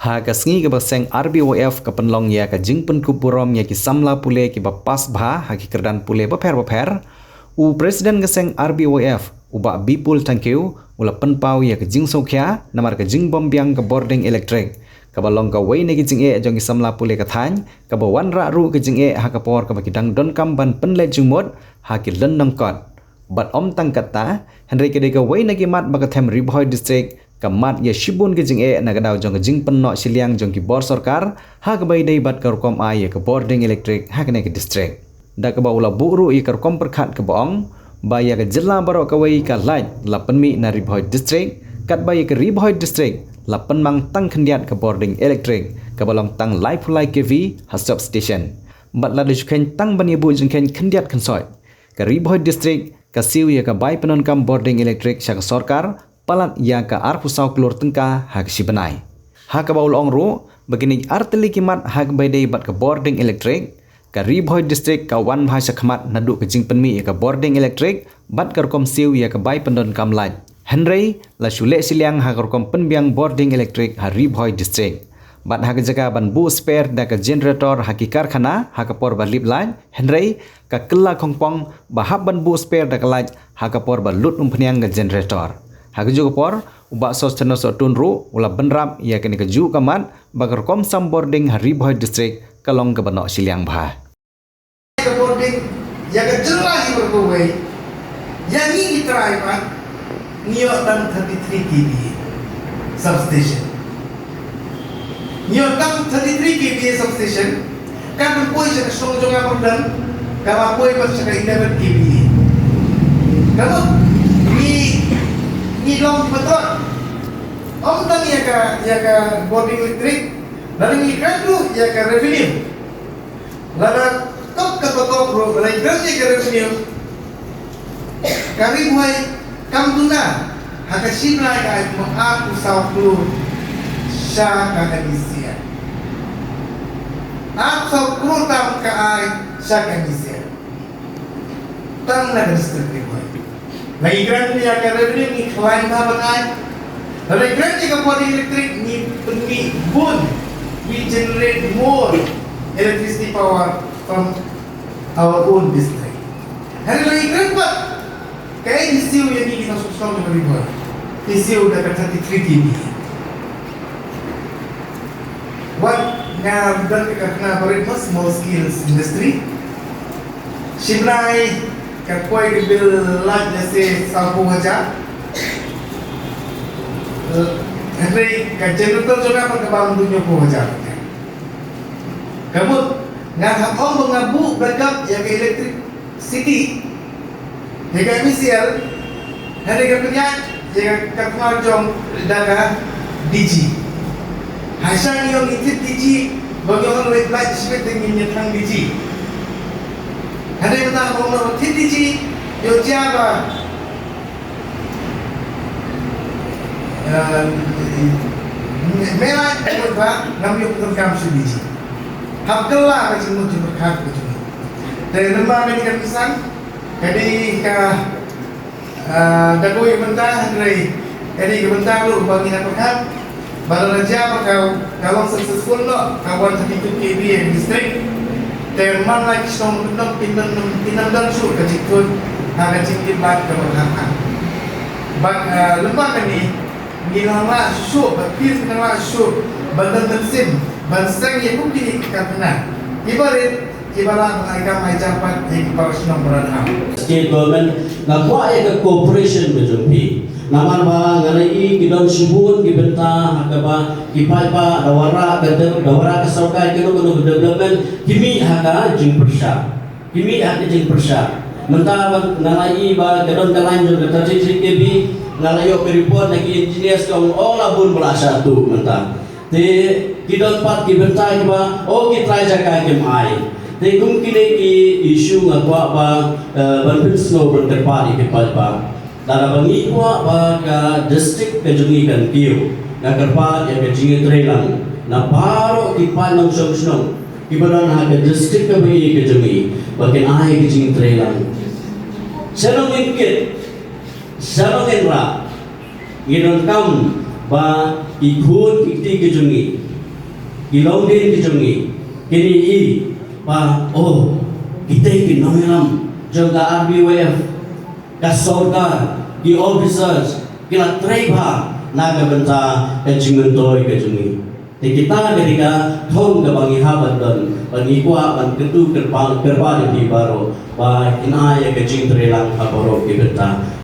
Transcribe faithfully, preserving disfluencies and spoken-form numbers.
Ha ka sngi kaba seng R B Y F ka pynlong ïa ka jingpynkup burom ïa ki samla pule kiba pass bha ha ki kyrdan pule bapher bapher, u President ka seng R B Y F, u Bah Bipul Thangkhiew, u la pynpaw ïa ka jingsngewkhia namar ka jingbym biang ka bording elektrik, kaba long kawei na ki jingeh jong ki samla pule ka thaiñ, kaba wanrah ruh ka jingeh ha ka por kaba ki dang donkam ban pynleit jingmut ha ki lynnong kot. Bad ym tang katta, hynrei ka dei kawei na ki mat ba ka them Ri Bhoi District ka mad ïa shibun ki jingeh na ka daw jong ka jingpynnoh shiliang jong ki bor sorkar ha kaba ïadei bad ka rukom ai ïa ka bording elektrik ha kane ka district. Da kaba u la buh ruh ïa ka rukom pyrkhat kaba ong ba ïa ka jylla baroh kawei ka light la pynmih na Ri Bhoi District, katba ïa ka Ri Bhoi District la pynmang tang khyndiat ka bording elektrik kaba long tang laiphew lai K V ha substation. Bad lada shu kheiñ tang ban ïa buh jingkheiñ khyndiat khynsoit, ka Ri Bhoi District ka siew ïa ka bai pyndonkam bording elektrik sha ka sorkar palat ïa ka arphew saw klur tyngka ha ka shi bnai. Ha kaba u la ong ruh ba kine ar tylli ki mat ha kaba ïadei bad ka bording elektrik, ka Ri Bhoi District ka wan bha sha khmat naduh ka jingpynmih ïa ka bording elektrik bad ka rukom siew ïa ka bai pyndonkam light. Hynrei la shu leh shiliang ha ka rukom pynbiang bording elektrik ha Ri Bhoi District. Bad ha ka jaka ban buh spare da ka generator ha ki karkhana ha ka por ba lip light, hynrei ka kylla khongpong ba hap ban buh spare da ka light ha ka por ba lut umphniang ka generator. Ha kajuh ka por, u Bah Sosthenes Sohtun ruh u la bynrap ïa kane kajuh ka mat ba ka rukom sam bording ha Ri Bhoi District ka long kaba noh shiliang bha. Ka bording ïa ka jylla hi baroh kawei, ïa ngi ngi trai pat, ngi ïoh tang thirty-three K V A substation. Ngi ïoh tang thirty-three K V A substation, ka ban poi sha ka shnong jong nga Pyrthei, ka la poi pat sha ka eleven K V A. Ka mut ngi, ngi long kiba trai. Ym tang ïa ka, ïa ka bording elektrik, lada ngi kren ruh ïa ka revenue. Lada kop ka kop ruh, lada ngi kren ïa ka revenue, ka Ri Bhoi kam duna ha ka shi bnai ka ai kumba arphew saw klur sha ka M E C L. Arphew saw klur tam ka ai sha ka M E C L. Tang na ka district Ri Bhoi. Lada ngi kren ïa ka revenue ngi khlaiñ bha ban ai. Lada ngi kren ïa ka bording elektrik ngi pynmih bun, we generate more electricity power from our own district. Hynrei lada ngi kren pat kaei phi siew ïa ngi ki nongshong shnong jong ka Ri Bhoi, phi siew da ka thirty-three K V A. Wat nga don ka karkhana barit mo, small scales industry. Shi bnai ka poi ka bill light lehse sawphew hajar. Hynrei ka generator jong nga pat ka bam hynñiewphew hajar. Ka mut nga hap ong ba nga buh backup ïa ka electricity ïa ka M E C L, hynrei ka pynïaid ïa ka karkhana jong da ka D G. Hashang ïa ngi thied D G, ba ngi ong leit lait shibit te ngin ïa thang D G. Hynrei mynta ba ong ba thied D G, ïoh jia ba, eh, me lait ba ngam ïoh pyndonkam shuh D G. Hap kylla ka jingmut jingpyrkhat ka jong ngi. Te lyngba kane ka mission, ka dei ka Ah, da kawei ka bynta, hynrei ka dei ka bynta ruh ba ngin ïa pyrkhat ba lada jia ba ka, ka long successful noh ka one thirty-two K V A district. Te man la ki shnong Nongkyndong kin ym, kin ym don shuh ka jingkut ha ka jingkit lad kaba kha. Bad, ah, lyngba kane ngin nang lah shuh, bad phi ngin nang lah shuh ban don mynsiem ban seng ïa kum kine ki karkhana kiba rit, kiba lah ban ai kam ai jam pat ïa ki para shnong para dkhar. State government, nga kwah ïa ka cooperation ka jong phi. Namar ba nga la ïohi ki don shibun ki bynta ha kaba ki paidbah da wanrah ka de-, da wanrah ka sorkar kano kano ka development ki mih ha ka jingpyrshah. Ki mih ha ka jingpyrshah. Mynta ba nga la ïohi ba ka don ka line jong ka thirty-three K V, nga la ïoh ka report na ki engineers ka ong, oh, la bun ba la shah tuh mynta. Te ki don pat ki bynta kiba, oh, ki trai jaka kim ai. Te kum kine ki issue nga kwah ba, eh, ban pynsngew ban kyrpad ïa ki paidbah. Lada ba ngi kwah ba ka district ka jong ngi kan kiew, nga kyrpad ïa ka jingïatreilang na baroh ki paid nongshong shnong kiba don ha ka district kaba ïeit ka jong ngi ba kin ai ka jingïatreilang. Sha nongin kit, sha nongin rah. Ngi donkam ba ki khun ki kti ki jong ngi ki longdien ki jong ngi kin ïohi ba, oh, kita ki nongïalam jong ka R B Y F, ka sorkar, ki officers ki la trei bha na ka bynta ka jingmyntoi ka jong ngi. Te kita ka dei ka thong kaba ngi hap ban don, ba ngi kwah ban kyntu kyrpang, kyrpad ïa phi baroh ba kin ai ïa ka jingtreilang ha baroh ki bynta.